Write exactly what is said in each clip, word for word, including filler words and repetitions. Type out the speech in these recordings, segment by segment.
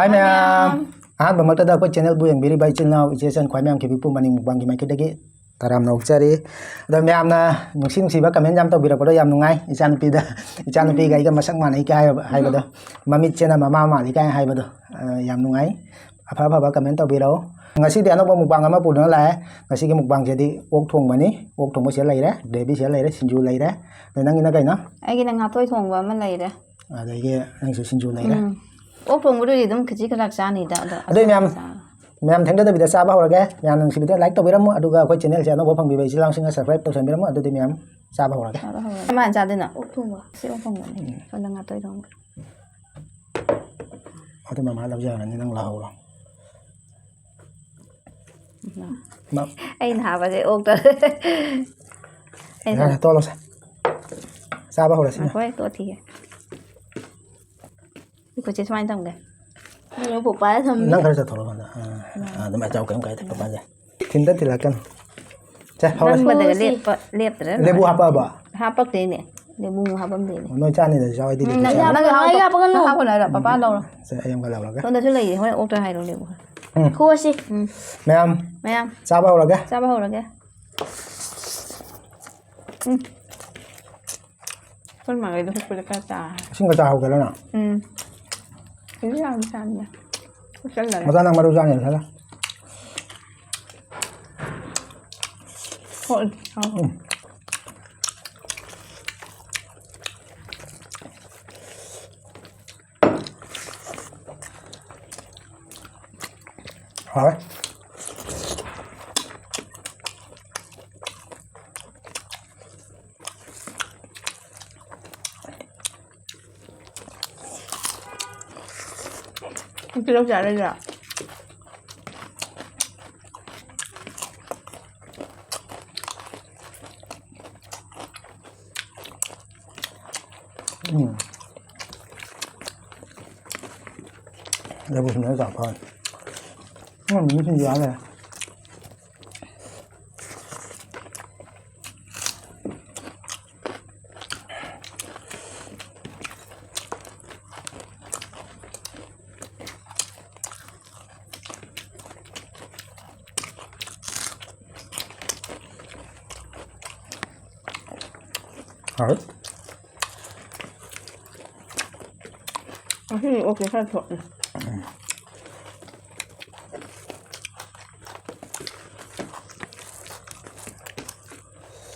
ꯍꯥꯏ ꯃꯌꯥꯝ꯫ ꯑꯍꯥꯟꯕꯃꯛꯇꯗ ꯑꯩꯈꯣꯏ ꯆꯦꯅꯦꯜꯕꯨ ꯌꯦꯡꯕꯤꯔꯤꯕ ꯏꯆꯤꯜ ꯏꯅꯥꯎ, ꯏꯆꯦ ꯏꯆꯟ, ꯈ꯭ꯋꯥꯏ ꯃꯌꯥꯝ ꯈꯤꯕꯤꯛꯄꯨ ꯃꯅꯤꯡ ꯃꯨꯛꯕꯥꯡꯒꯤ ꯃꯥꯏꯀꯩꯗꯒꯤ ꯇꯔꯥꯝꯅ ꯑꯣꯛꯆꯔꯤ꯫ ꯑꯗꯣ ꯃꯌꯥꯝꯅ ꯅꯨꯡꯁꯤ ꯅꯨꯡꯁꯤꯕ ꯀꯃꯦꯟ ꯌꯥꯝ ꯇꯧꯕꯤꯔꯛꯄꯗꯣ ꯌꯥꯝ ꯅꯨꯡꯉꯥꯏ꯫ ꯏꯆꯥꯅꯨꯄꯤꯗ, ꯏꯆꯥꯅꯨꯄꯤꯒ ꯑꯩꯒ ꯃꯁꯛ ꯃꯥꯟꯅꯩ ꯀꯥꯏ ꯍꯥꯏꯕ, ꯍꯥꯏꯕꯗꯣ, ꯃꯃꯤꯠꯁꯦꯅ ꯃꯃꯥ ꯃꯥꯜꯂꯤ ꯀꯥꯏ ꯍꯥꯏꯕꯗꯣ, ꯑ, ꯌꯥꯝ ꯅꯨꯡꯉꯥꯏ꯫ ꯑꯐ ꯑꯐꯕ ꯀꯃꯦꯟ ꯇꯧꯕꯤꯔꯛꯑꯣ꯫ ꯉꯁꯤꯗꯤ ꯑꯅꯧꯕ ꯃꯨꯛꯕꯥꯡ ꯑꯃ ꯄꯨꯗꯨꯅ ꯂꯥꯛꯑꯦ꯫ ꯉꯁꯤꯒꯤ ꯃꯨꯛꯕꯥꯡꯁꯤꯗꯤ ꯑꯣꯛ ꯊꯣꯡꯕꯅꯤ꯫ ꯑꯣꯛ ꯊꯣꯡꯕꯁꯤꯗ ꯂꯩꯔꯦ, ꯒ꯭ꯔꯦꯚꯤꯁꯤꯗ ꯂꯩꯔꯦ, ꯁꯤꯡꯖꯨ ꯂꯩꯔꯦ꯫ ꯑꯗꯣ ꯅꯪꯒꯤꯅ ꯀꯩꯅꯣ? ꯑꯩꯒꯤꯅ ꯉꯥꯇꯣꯏ ꯊꯣꯡꯕ ꯑꯃ ꯂꯩꯔꯦ꯫ ꯑꯗꯒꯤ ꯅꯪꯁꯨ ꯁꯤꯡꯖꯨ ꯂꯩꯔꯦ꯫ ꯎꯝ꯫ ꯑꯣꯛ ꯊꯣꯡꯕꯗꯨꯗꯤ ꯑꯗꯨꯝ ꯈꯤꯖꯤꯛ ꯈꯔ ꯆꯥꯅꯤꯗ, ꯑꯗꯣ ꯑꯗꯨꯏ ꯃꯌꯥꯝ, ꯑꯆꯥꯄꯣꯠ ꯆꯥ-, ꯃꯌꯥꯝ ꯊꯦꯡꯊꯗꯕꯤꯗ ꯆꯥꯕ ꯍꯧꯔꯒꯦ꯫ ꯃꯌꯥꯝ ꯅꯨꯡꯁꯤꯕꯤꯗ ꯂꯥꯏꯛ ꯇꯧꯕꯤꯔꯝꯃꯨ, ꯑꯗꯨꯒ ꯑꯩꯈꯣꯏ ꯆꯦꯅꯦꯜꯁꯦ ꯑꯅꯧꯕ ꯐꯪꯕꯤꯕ ꯏꯆꯤꯜ ꯏꯅꯥꯎꯁꯤꯡꯅ ꯁꯕꯁꯀ꯭ꯔꯥꯏꯕ ꯇꯧꯁꯟꯕꯤꯔꯝꯃꯨ꯫ ꯑꯗꯨꯗꯤ ꯃꯌꯥꯝ ꯆꯥꯕ ꯍꯧꯔꯒꯦ꯫ ꯆꯥꯕ ꯍꯧꯔꯒꯦ꯫ ꯀꯃꯥꯏꯅ ꯆꯥꯗꯣꯏꯅꯣ? ꯑꯣꯛ ꯊꯣꯡꯕ꯫ ꯁꯤ ꯑꯣꯛ ꯊꯣꯡꯕꯅꯦ꯫ ꯎꯝ꯫ ꯁꯣꯝꯗ ꯉꯥꯇꯣꯏ ꯊꯣꯡꯕ꯫ ꯑꯗꯨ ꯃꯃꯥ ꯂꯧꯖꯔꯅꯤ, ꯅꯪ ꯂꯧꯍꯧꯔꯣ꯫ ꯎꯝ꯫ ꯃ-, ꯑꯩꯅ ꯍꯥꯞꯄꯁꯦ ꯑꯣꯛꯇ꯫ ꯑꯩꯅ ꯌꯥꯔꯦ, ꯇꯣꯠꯂꯣꯁꯦ꯫ ꯆꯥꯕ ꯍꯧꯔꯁꯤꯅꯦ꯫ ꯉꯥꯏꯈꯣ, ꯑꯩ ꯇꯣꯠꯈꯤꯒꯦ꯫ ꯑꯩꯈꯣꯏ ꯆꯦ ꯁꯨꯃꯥꯏꯅ ꯊꯝꯒꯦ꯫ ꯅꯪ ꯄꯣꯄꯥꯗ ꯊꯝꯃꯤ꯫ ꯅꯪ ꯈꯔ ꯆꯠꯊꯣꯔꯛꯑꯣ ꯀꯥꯟꯗ꯫ ꯑꯥ, ꯑꯥ, ꯑꯗꯨꯃꯥꯏꯅ ꯆꯥꯎ, ꯀꯩꯝ ꯀꯥꯏꯗꯦ, ꯄꯣꯄꯥꯁꯦ꯫ ꯊꯤꯟꯗ ꯊꯤꯜꯂꯛꯀꯅꯨ꯫ ꯁꯦ, ꯍꯧꯔꯁꯤ꯫ ꯅꯝꯕꯗꯒ ꯂꯦꯞꯄ-, ꯂꯦꯞꯇ꯭ꯔꯦ꯫ ꯂꯦꯕꯨ ꯍꯥꯞꯄꯛꯑꯕ? ꯍꯥꯞꯄꯛꯇꯦꯅꯦ꯫ ꯂꯦꯕꯨ ꯍꯥꯞꯄꯝꯗꯦꯅꯦ꯫ ꯅꯣꯏ ꯆꯥꯅꯤꯗ ꯆꯥꯎ, ꯑꯩꯗꯤ ꯎꯝ, ꯂꯦꯕꯨ ꯅꯪ ꯆꯥ-, ꯍꯥꯞꯄ-, ꯅꯪ ꯅꯪ ꯍꯥꯞꯄ-, ꯍꯥꯞꯄꯒꯅꯨ꯫ ꯅꯪ ꯍꯥꯞꯄ ꯂꯣꯏꯔ ꯄꯄꯥ ꯂꯧꯔꯣ꯫ ꯁꯦ, ꯑꯩ ꯑꯃꯒ ꯂꯧꯔꯒꯦ꯫ ꯁꯣꯝꯗꯁꯨ ꯂꯩꯌꯦ, ꯍꯣꯔꯦꯟ ꯑꯣꯛꯇ ꯍꯥꯏꯔꯣ ꯂꯦꯕꯨ꯫ ꯎꯝ꯫ ꯈꯨꯑꯣꯠꯁꯤ꯫ ꯎꯝ꯫ ꯃꯌꯥꯝ, ꯃꯌꯥꯝ꯫ ꯆꯥꯕ ꯍꯧꯔꯒꯦ? ꯆꯥꯕ ꯍꯧꯔꯒꯦ꯫ ꯎꯝ꯫ ꯑꯩꯈꯣꯏ ꯃꯥꯈꯩꯗꯣ ꯍꯨꯠꯄꯗ ꯈꯔ ꯆꯥꯔꯦ꯫ ꯏꯁꯤꯡꯒ ꯆꯥꯍꯧꯗꯅ ꯅꯪ? ꯎꯝ꯫ ꯀꯩꯁꯨ ꯌꯥꯝ ꯆꯥꯅꯤꯡꯗꯦ꯫ ꯍꯨꯠꯆꯜꯂꯒꯦ꯫ ꯃꯆꯥ ꯅꯪ ꯃꯔꯨ ꯆꯥꯅꯤ ꯈꯜꯂꯦ꯫ ꯍꯣꯏ, ꯍꯣꯏ꯫ ꯎꯝ꯫ ꯍꯥꯎꯋꯦ꯫ ꯇꯤꯜꯍꯧ ꯆꯥꯔꯣꯏꯗ꯭ꯔꯣ? ꯎꯝ꯫ ꯂꯐꯨ ꯁꯤꯡꯖꯨ ꯆꯥ ꯐꯔꯦ꯫ ꯎꯝ, ꯃꯤ ꯁꯤꯡꯖꯨ ꯆꯥ ꯂꯩꯔꯦ꯫ ꯍꯥꯎꯋꯤ꯫ ꯉꯁꯤꯗꯤ ꯑꯣꯛꯁꯦ ꯈꯔ ꯊꯣꯠꯂꯦ꯫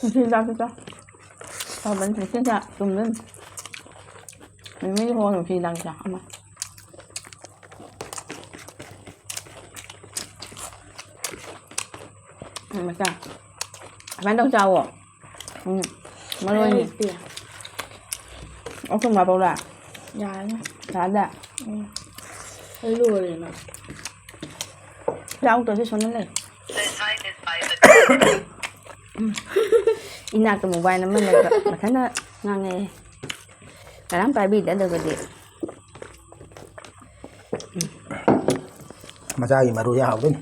ꯉꯁꯤ ꯆꯥꯛꯁꯤ ꯆꯥ ꯐꯕꯅꯤ, ꯉꯁꯤ ꯆꯥ ꯆꯨꯝꯗꯣꯏꯅꯤ꯫ ꯃꯤꯃꯤ ꯍꯣꯡ ꯉꯁꯤ ꯆꯥꯛ ꯆꯥ ꯑꯃ꯫ ꯎꯝ, ꯃꯆꯥ꯫ ꯑꯗꯨꯃꯥꯏꯅ ꯇꯧ ꯆꯥꯎꯋꯣ꯫ ꯎꯝ, ꯃꯔꯣꯏꯅꯤ꯫ ꯑꯩ ꯄꯤꯔꯦ꯫ ꯑꯣ, ꯊꯨꯝ ꯍꯥꯞꯄꯧꯔꯥ? ꯌꯥꯔꯅꯤ꯫ ꯌꯥꯔꯗ? ꯎꯝ꯫ ꯑꯩ ꯂꯣꯏꯔꯦꯅ꯫ ꯌꯥꯎꯗ꯭ꯔꯁꯨ ꯁꯣꯝꯗ ꯂꯩ꯫ ꯎꯝ꯫ ꯏꯅꯥꯛꯇ mobile ꯑꯃ ꯂꯩꯕ, ꯃꯊꯟꯇ ꯉꯥꯡꯉꯛꯑꯦ꯫ ꯀꯅꯥꯝ ꯄꯥꯏꯕꯤꯗꯦ ꯑꯗꯨꯒꯗꯤ꯫ ꯃꯆꯥꯒꯤ ꯃꯔꯨꯁꯦ ꯍꯥꯎꯗꯣꯏꯅꯤ꯫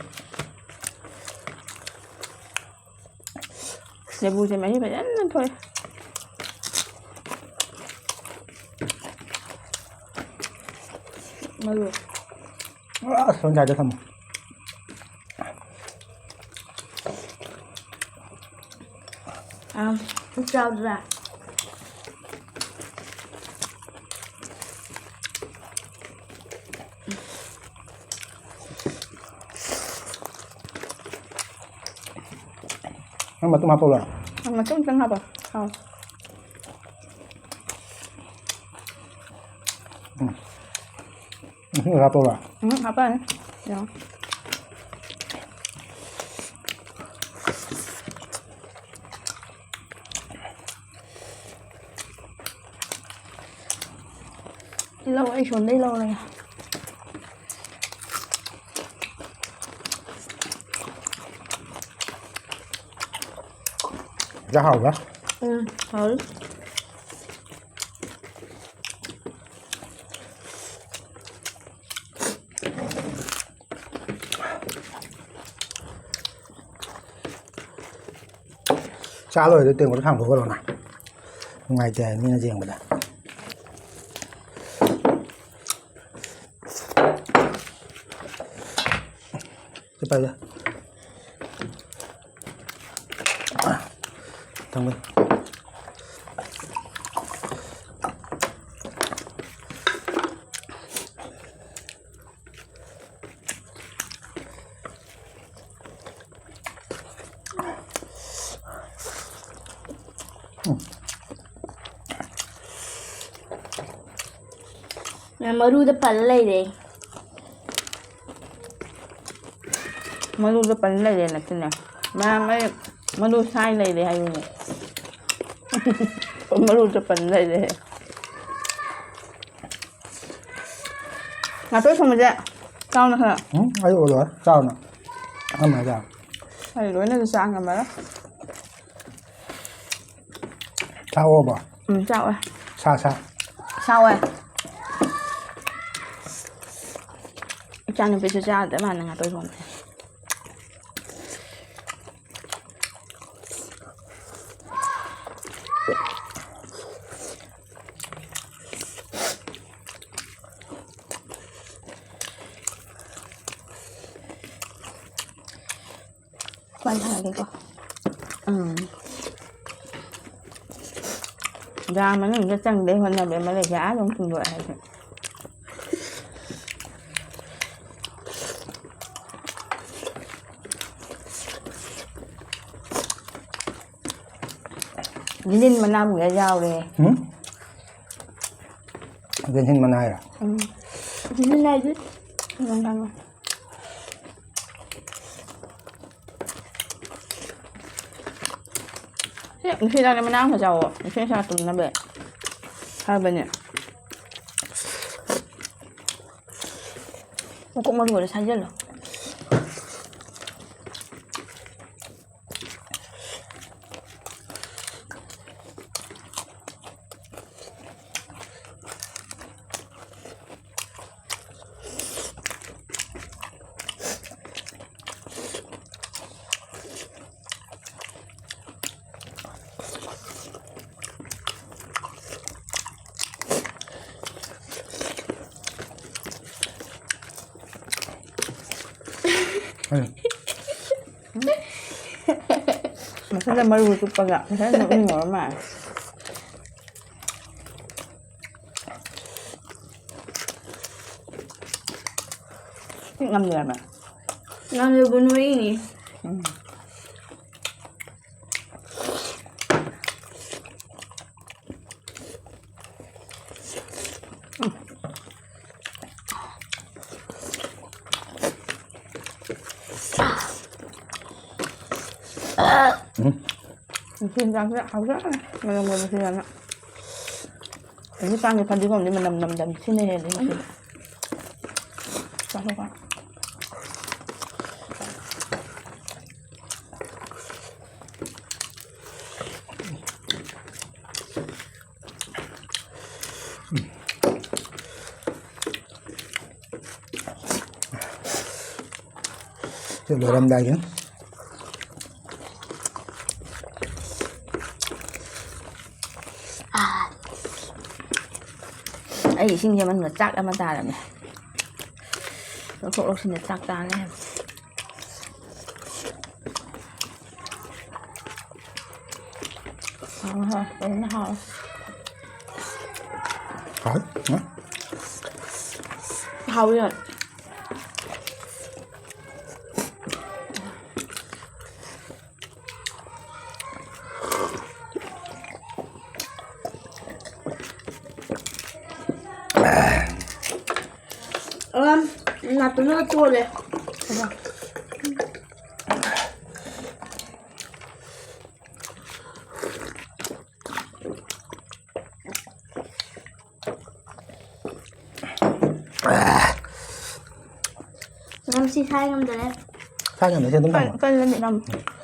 ꯂꯦꯕꯨꯁꯦ ꯃꯍꯤ ꯐꯖꯅ ꯊꯣꯛꯑꯦ꯫ ꯃꯔꯨ꯫ ꯑꯁ, ꯁꯣꯝ side ꯊꯝꯃꯣ꯫ ꯑꯥ, ꯆꯥꯎꯗ꯭ꯔꯥ? ꯅꯪ ꯃꯇꯨꯝ ꯍꯥꯞꯄꯧꯔꯣ? ꯃꯇꯨꯝ ꯈꯤꯇꯪ ꯍꯥꯞꯄꯣ꯫ ꯑꯥ꯫ ꯎꯝ꯫ ꯏꯁꯤꯡ ꯍꯥꯞꯄꯧꯔꯣ? ꯎꯝ, ꯍꯥꯞꯄꯛꯑꯅꯨ꯫ ꯌꯦꯡꯉꯣ꯫ ꯇꯤꯜꯍꯧ ꯑꯩ ꯁꯣꯝꯗꯩ ꯂꯧꯔꯒꯦ꯫ ꯌꯥ ꯍꯥꯎꯕ꯭ꯔꯥ? ꯎꯝ, ꯍꯥꯎꯋꯤ꯫ ꯆꯥ ꯂꯣꯏꯔꯗꯤ ꯇꯦꯡꯀꯣꯠ ꯊꯥꯡꯗꯣꯛꯈ꯭ꯔꯣꯅ꯫ ꯅꯨꯡꯉꯥꯏꯇꯦ ꯍꯥꯏ ꯃꯤꯅ ꯌꯦꯡꯕꯗ꯫ ꯁꯤ ꯄꯥꯏꯒꯦ꯫ ꯊꯝꯒꯦ꯫ ꯃꯔꯨꯗ ꯄꯜ ꯂꯩꯔꯦ꯫ ꯃꯔꯨꯗ ꯄꯜ ꯂꯩꯔꯦ ꯅꯠꯇꯦꯅꯦ꯫ ꯃꯌꯥꯝ ꯑꯩ ꯃꯔꯨ ꯁꯥꯏ ꯂꯩꯔꯦ ꯍꯥꯏꯕꯅꯦ꯫ ꯃꯔꯨꯗ ꯄꯜ ꯂꯩꯔꯦ꯫ ꯉꯥꯇꯣꯏ ꯊꯣꯡꯕꯁꯦ ꯆꯥꯎꯅ ꯈꯔ꯫ ꯎꯝ, ꯑꯩ ꯑꯣꯏꯔꯣꯏ꯫ ꯆꯥꯎꯅ꯫ ꯑꯃ ꯆꯥꯎ꯫ ꯑꯩ ꯂꯣꯏꯅꯁꯨ ꯆꯥ ꯉꯝꯃꯔꯣꯏ꯫ ꯆꯥꯎꯑꯣꯕ꯫ ꯎꯝ, ꯆꯥꯎꯋꯦ꯫ ꯁꯥ, ꯁꯥ꯫ ꯆꯥꯎꯋꯦ꯫ ꯏꯆꯥꯅꯨꯄꯤꯁꯨ ꯆꯥꯗ꯭ꯔꯦ, ꯃꯥꯅ ꯉꯥꯇꯣꯏ ꯊꯣꯡꯕꯁꯦ꯫ ꯋꯥꯔꯤ ꯁꯥꯟꯅꯒꯦꯀꯣ꯫ ꯎꯝ꯫ ꯖꯥꯔ ꯃꯅꯨꯡꯗ ꯆꯪꯗꯩ ꯍꯣꯠꯅꯕꯗ ꯃꯔꯩꯁꯦ ꯑꯥ ꯑꯗꯨꯝ ꯐꯣꯡꯗꯣꯛꯑꯦ ꯍꯥꯏꯁꯦ꯫ ꯂꯤꯟ ꯃꯅꯥꯃꯨꯛ ꯌꯥꯎꯔꯦ꯫ ꯎꯝ? ꯂꯤꯟ ꯃꯅꯥ ꯍꯥꯏꯔꯣ? ꯎꯝ꯫ ꯂꯤꯟ ꯍꯥꯏꯗꯤ? ꯎꯝ, ꯈꯪꯉꯦ꯫ ꯁꯤ ꯅꯨꯡꯁꯤꯠ ꯍꯤꯗꯥꯛꯅꯦ, ꯃꯅꯥ ꯑꯃ ꯆꯥꯎꯋꯣ꯫ ꯅꯨꯡꯁꯤꯠ ꯅꯨꯡꯁꯥ ꯇꯨꯝꯅꯕ ꯐꯕꯅꯦ꯫ ꯃꯀꯨꯞ ꯃꯔꯨ ꯑꯣꯏꯔ ꯁꯥꯏꯖꯜꯂꯣ꯫ ꯃꯊꯟꯇ ꯃꯔꯨ ꯆꯨꯞꯄꯒ ꯃꯊꯟꯇ ꯅꯣꯛꯅꯤꯡꯉꯨꯔ ꯃꯥꯜꯂꯦ꯫ ꯁꯤ ꯉꯝꯗ꯭ꯔꯕ? ꯉꯝꯗ꯭ꯔꯕ ꯅꯣꯏꯅꯤ꯫ ꯎꯝ꯫ ꯎꯝ꯫ ꯅꯨꯡꯊꯤꯜ ꯆꯥꯛꯁꯦ ꯍꯥꯎꯖꯥꯠꯅꯤ꯫ ꯃꯅꯝꯒ ꯅꯨꯡꯁꯤꯗꯅ꯫ ꯍꯧꯖꯤꯛꯀꯥꯟꯒꯤ ꯐꯗꯤꯒꯣꯝꯗꯤ ꯃꯅꯝ ꯅꯝꯗꯝ ꯁꯤꯅ ꯍꯦꯜꯂꯤ ꯅꯨꯡꯁꯤꯕ꯫ ꯆꯥꯊꯣꯛꯄ꯫ ꯁꯤ ꯂꯣꯏꯔꯝꯗꯥꯏꯒꯤ꯫ ꯑꯩ ꯏꯁꯤꯡꯁꯦ ꯃꯅꯨꯡꯗ ꯆꯥꯛ ꯑꯃ ꯇꯥꯔꯝꯃꯦ꯫ ꯂꯧꯊꯣꯛ ꯂꯧꯁꯤꯟꯗ ꯆꯥꯛ ꯇꯥ ꯂꯩꯔꯝꯃꯦ꯫ ꯍꯥꯎꯋꯦ, ꯍꯥꯎꯋꯦ, ꯐꯖꯅ ꯍꯥꯎꯋꯦ꯫ ꯍꯥꯎꯋꯦ? ꯎꯝ꯫ ꯍꯥꯎꯋꯦ ꯌꯥꯝ꯫ ꯑꯝ, ꯅꯥꯇꯣꯟꯒ ꯆꯣꯠꯂꯦ꯫ ꯅꯪ ꯁꯤ ꯁꯥꯏ ꯉꯝꯗꯔꯦ꯫ ꯁꯥꯏ ꯉꯝꯗꯔꯦ, ꯁꯤ ꯑꯗꯨꯝ ꯊꯝꯃꯣ꯫ ꯀꯜ-, ꯀꯜꯂꯗꯤ ꯅꯝ꯫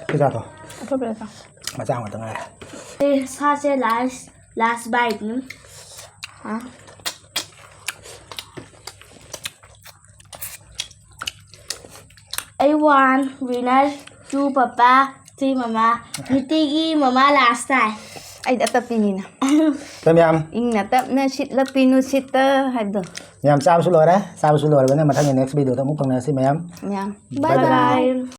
ꯄꯤꯖꯥꯗꯣ꯫ ꯑꯇꯣꯞꯄꯗ ꯆꯥꯎ꯫ ꯃꯆꯥ ꯉꯥꯛꯇ ꯉꯥꯏꯔꯦ꯫ ꯑꯦ, ꯁꯥꯁꯦ last, last bite ꯅꯤ꯫ ꯍꯥ? ꯑꯩ one, winner two, papa, three, ꯃꯃꯥ꯫ ꯅꯨꯡꯇꯤꯒꯤ ꯃꯃꯥ last ꯇꯥꯏ꯫ ꯑꯩꯗꯤ ꯑꯇꯞꯄꯤꯅꯤꯅ꯫ ꯁꯦ ꯃꯌꯥꯝ꯫ ꯏꯪꯅ ꯇꯞꯅ ꯁꯤꯠꯂꯛꯄꯤ ꯅꯨꯡꯁꯤꯠꯇ ꯍꯥꯏꯕꯗꯣ꯫ ꯃꯌꯥꯝ ꯆꯥꯕꯁꯨ ꯂꯣꯏꯔꯦ꯫ ꯆꯥꯕꯁꯨ ꯂꯣꯏꯔꯕꯅꯤꯅ ꯃꯊꯪꯒꯤ next video ꯗ ꯑꯃꯨꯛ ꯊꯦꯡꯅꯔꯁꯤ ꯃꯌꯥꯝ꯫ ꯃꯌꯥꯝ꯫ Bye bye. Bye bye.